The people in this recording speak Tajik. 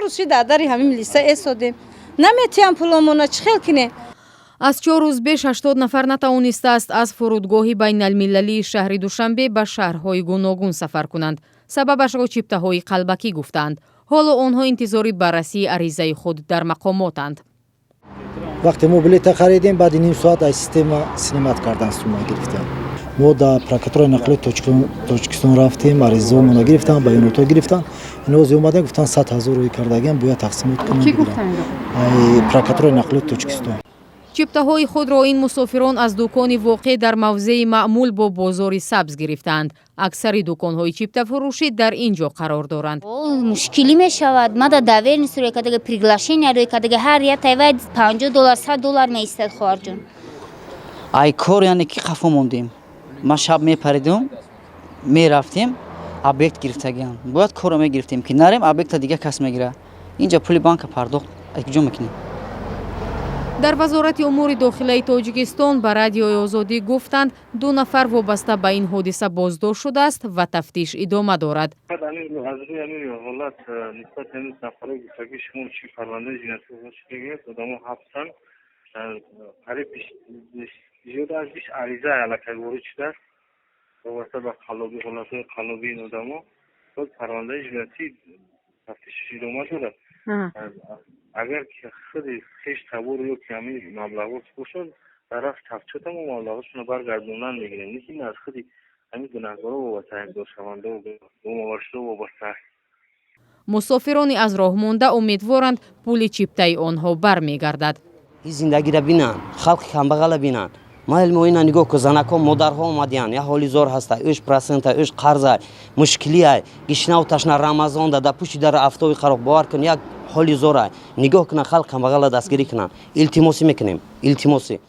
Рӯз ши дар дари ҳамин милиса эсодем, наметиҳам пуломона, чӣ хел кинем? Аз 4 рӯз беш 80 нафар натавонистааст аз фурудгоҳи байналмилалии шаҳри Душанбе ба шаҳрҳои гуногун сафар кунанд. Сабабашро чиптаҳои қалбакӣ гуфтаанд. Ҳоло онҳо интизори баррасии аризаи худ дар мақомотанд. Вақте мо билета харидем, баъди ним соат аз система снимать кардан, сума гирифтем. Мо дар прокуратураи нақлиёти Тоҷикистон рафтем, аризаомона гирифтан, баёнотҳо гирифтан. Инози омадем, гуфтан, 100 000 рӯй кардагиам, бояд тақсимот кунем. Прокуратураи нақлиёти Тоҷикистон. Чиптаҳои худро ин мусофирон аз дукони воқеъ дар мавзеи маъмул бо бозори сабз гирифтаанд. Аксари дуконҳои чиптафурӯшӣ дар ин ҷо қарор доранд. Мушкилӣ мешавад. Мада доверенность рӯй кардага, приглашение рӯй кардага, ҳар як тайвай 50 доллар, 100 доллар меистад, хоҳарҷон. Ай кор, яъне ки қафо мондем. Ман шаб мепаридум, мерафтем, объект гирифтагиам, бояд корро мегирифтем, ки нарем, объекта дига кас мегира. Инҷа пули банка пардохт куҷо мекунем? Дар Вазорати умури дохилаи Тоҷикистон ба Радиои Озодӣ гуфтанд, ду нафар вобаста ба ин ҳодиса боздошт шудааст ва тафтиш идома дорад. Аз рӯи ҳамин ҳолат нисбати ҳамин нафарҳои гуфтагӣ шумо чӣ парвандаи ҷиноятӣ шудагиаст, одамо ҳабсанд. Қариб зиёда аз 20 ариза аллакай ворид шудааст вобаста ба қаллобӣ, ҳолатҳои қаллобии ин одамо. Боз парвандаи ҷиноятӣ тафтишаш идома дорад. Агар худи хеш табору ё ки ҳамин маблағҳо бошад, дар рафт тафтишота мо маблағҳошонро баргардондан мегирем. Лекин аз худи ҳамин гунаҳкоро вобаста, айбдоршавандао, гумоваршудо вобаста аст. Мусофирони аз роҳ монда умедворанд, пули чиптаи онҳо бармегардад. Ин зиндагиро бинанд, халқи камбағала бинанд. Майл ина нигоҳ ку, занако, модарҳо омадиянд, як ҳоли зор ҳаста, ӯш процента, ӯш қарза, мушкилиай, гишнаву ташна, Рамазонда да пушти дара афтоби қароқ, бовар кун, як ҳоли зора. Нигоҳ кунанд, халқ камбағала дастгирӣ кунанд. Илтимосӣ мекунем, илтимосӣ.